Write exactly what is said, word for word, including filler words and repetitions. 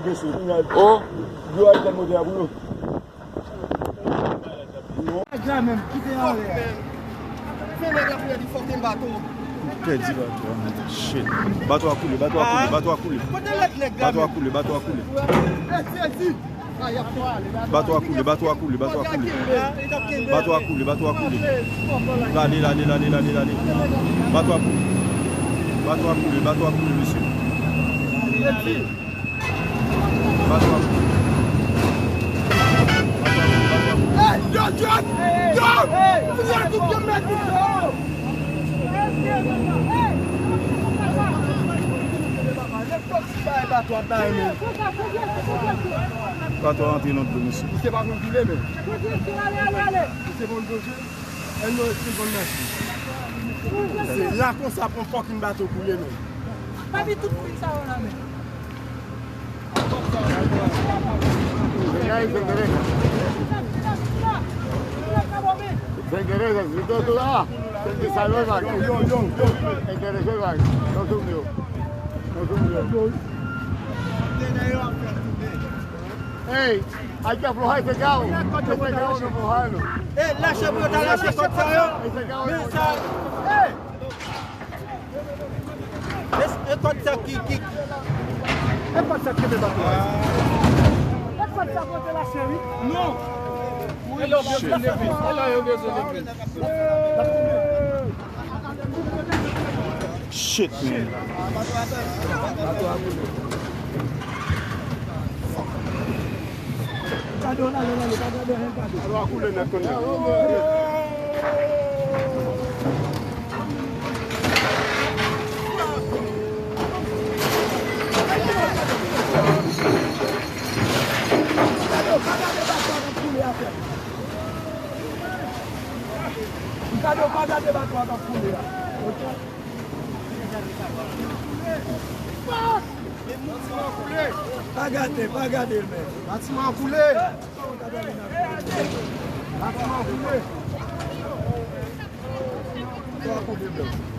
Oh. Yo al fè motè a pou yo. Nèg la menm, kite anlè. Fè nèg la pou yo di fòk te bato. Pèdi bato a, man. Shit. Bato a koule, bato a koule, bato a koule. Kote lòt nèg la menm? Bato a koule, bato a koule. Pèdi, pèdi. Bato a koule, bato a koule, bato a koule. Bato a koule, bato a koule. Lale, lale, lale, lale, lale. Bato a koule. Bato a koule, bato a koule, mesye. Bato a koule. Bato a koule, bato a koule. Hey, yo, yo, yo! Fouye tout yo mèt yo! Bato a antre nan dlo, mesye. Misye pa konn koule, men. Misye konn plonje. Èl nou se konn nati. Se la konsa pou yon fucking bato koule, men. Pa vin tout moun sa yo la, men. Venga ahí, se interesa. Se interesa, si tú tú ah, se salva el barco. Se interesó el barco. No se hundió. No se hundió. Ey, hay que aflojar ese cabo. Ese cabo hay que aflojarlo. Ey, lache pou yo ta lache kòd sa yo. Ese cabo hay que aflojarlo. Ey! E, e kòd sa ki, ki... E kòd sa ki kenbe bato a. E kòd sa pote la cheri. Non. E lè yo bezwen leve. E lè yo bezwen leve. Shit, man. Gade w lale, lale, pa gade anyen, gade. Sa va koule nèt, konnen. Gade w, pa gade bato a k ap koule a. Pa gade, pa gade l, men. Batiman an koule. Batiman an koule. Sa koule, men.